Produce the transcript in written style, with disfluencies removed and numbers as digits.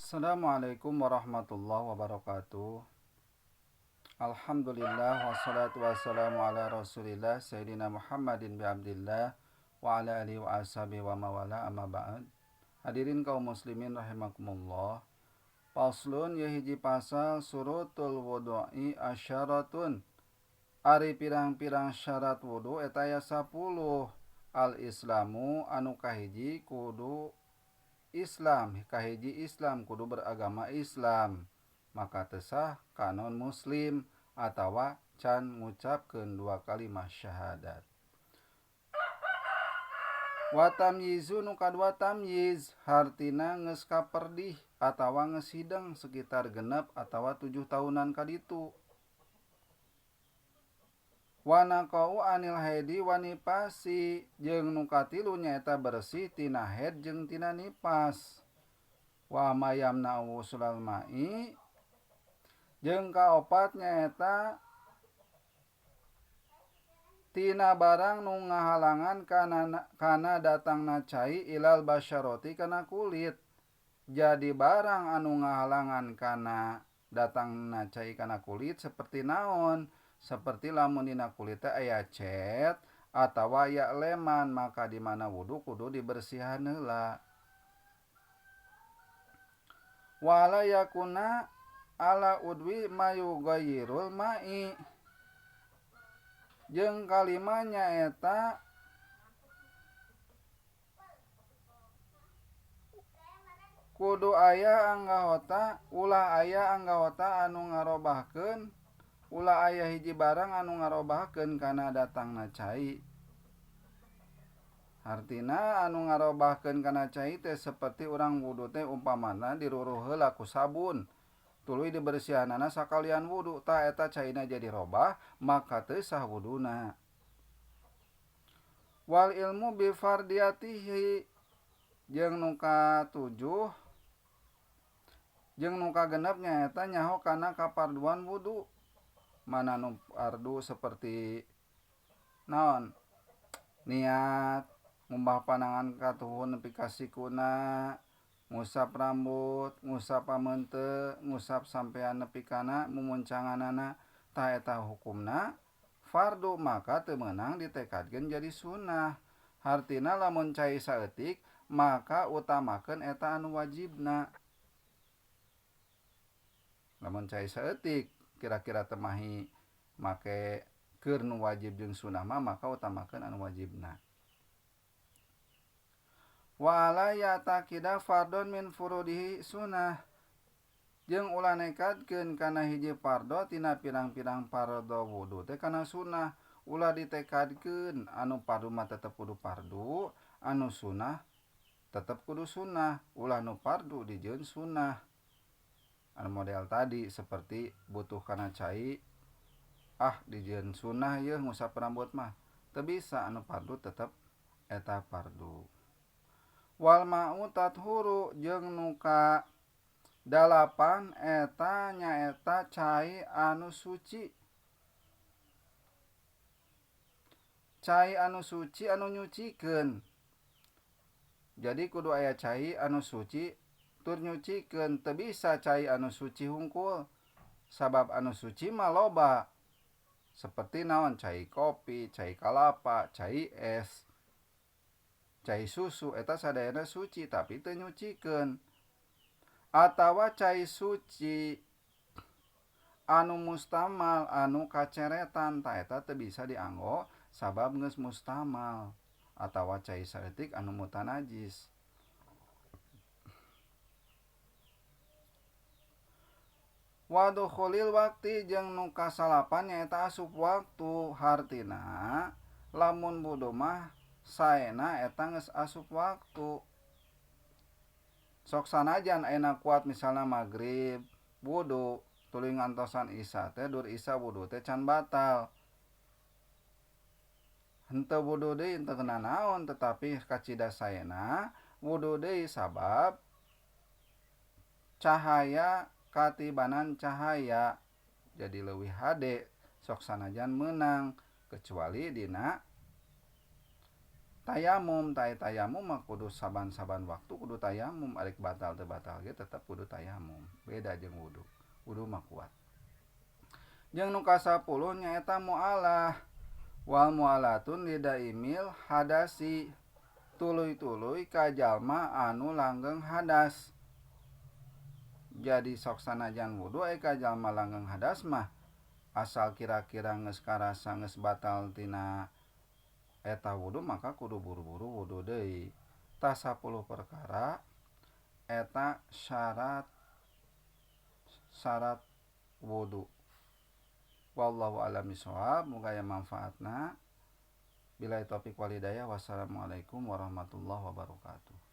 Assalamualaikum warahmatullahi wabarakatuh. Alhamdulillah wassalatu wassalamu ala Rasulillah Sayyidina Muhammadin bi Abdillah wa ala alihi wa ashabihi wa mawala amma ba'd. Hadirin kaum muslimin rahimakumullah. Faslun ye hiji pasal surutul wudu'i asyaratun. Ari pirang-pirang syarat wudu eta aya 10. Al Islamu anu kahiji kudu Islam, kahiji Islam kudu beragama Islam, maka teu sah ka non muslim atawa can ngucapkeun dua kalimah syahadat. Wa tamyizu nu kadua tamyiz hartina geus kaperdih atawa geus hideng sekitar 6 atawa 7 tahunan kaditu. Wa naqau anil haidi wa nifasi jeung nu katilu nyaeta bersih tina haid jeung tina nifas. Wa ma yamna'u wusulal ma'i jeung kaopat nyaeta tina barang nu ngahalangan kana datangna cai ilal basyarati kana kulit. Jadi barang anu ngahalangan kana datangna cai kana kulit seperti naon? Seperti lamun dina kulit teh aya cet atawa aya leman, maka di mana wudu kudu dibersihan heula. Wala yakuna ala udwi mayughayyirul ma'i jeung kalima nyaeta kudu aya anggota ulah aya anggota anu ngarobahkeun ulah aya hiji barang anu ngarobahkeun kana datangna cai. Hartina anu ngarobahkeun kana cai teh seperti urang wudu teh umpamana diruruh heula ku sabun tuluy dibersihanana sakalian wudu, tah eta caina jadi robah maka teu sah wuduna. Wal ilmu bi fardiyatihi jeung nu katujuh jeung nu kagenep nyaeta nyaho kana kaparduan wudu. Mana nu fardu seperti naon niat ngumbah panangan katuhun nepi ka sikuna, ngusap rambut, ngusap pameunte, ngusap sampean nepi kana mumuncanganana, tah eta hukumna fardu maka teu meunang ditekadkeun jadi sunnah. Hartina lamun cai saeutik maka utamakeun eta anu wajibna. Lamun cai saeutik kira-kira temahi make keur nu wajib jeung sunnah mah maka utamakeun anu wajibna. Wa ala ya'taqida fardhon min furudihi sunnah jeung ulah nekadkeun kana hiji fardho tina pirang-pirang fardho wudu teh kana sunnah. Ulah ditekadkeun anu fardu mah tetep kudu fardu, anu sunnah tetep kudu sunnah, ulah nu fardu dijieun sunnah. Anu model tadi seperti butuh kana cai, ah dijieun sunnah yeuh ngusap rambut mah teu bisa, anu fardu tetep eta fardu. Wal ma'u tathuru jeung nu ka 8 eta nyaeta cai anu suci. Cai anu suci anu nyucikeun. Jadi kudu aya cai anu suci tur nyucikeun, teu bisa cai anu suci hungkul. Sabab anu suci mah loba. Seperti naon cai kopi, cai kalapa, cai es, cai susu eta sadayana suci tapi teu nyucikeun. Atawa cai suci anu mustamal anu kaceretan ta eta teu bisa dianggo sabab geus mustamal. Atawa cai saeutik anu mutanajis. Wa dukhulil waqti jeung nu kasalapan nyaeta asup waktu. Hartina lamun wudu mah saena eta geus asup waktu. Sok sanajan ayeuna kuat misalna magrib wudu tuluy ngantosan isya teh dur isya wudu teh can batal. Henteu wudu deui henteu kena naon tetapi kacida saena wudu deui sabab cahaya katibanan cahaya jadi leuwih hade sok sanajan meunang kecuali dina Tayamum tah tayamum mah kudu saban-saban waktu kudu tayamum, arek batal teu batal ge tetep kudu tayamum. Beda jeung wudu, wudu mah kuat. Jeung nu kasapuluh nyaeta mualah. Wal mualatun lidaimil hadasi, tuluy-tuluy ka jalma anu langgeng hadas. Jadi sok sanajan wudu aya ka jalma langgeng hadas mah asal kira-kira geus karasa geus batal tina eta wudu maka kudu buru-buru wudu deui. Tah 10 perkara eta syarat syarat wudu. Wallahu a'lam bishawab, muga aya manfaatna. Billahi taufik wal hidayah, wassalamualaikum warahmatullahi wabarakatuh.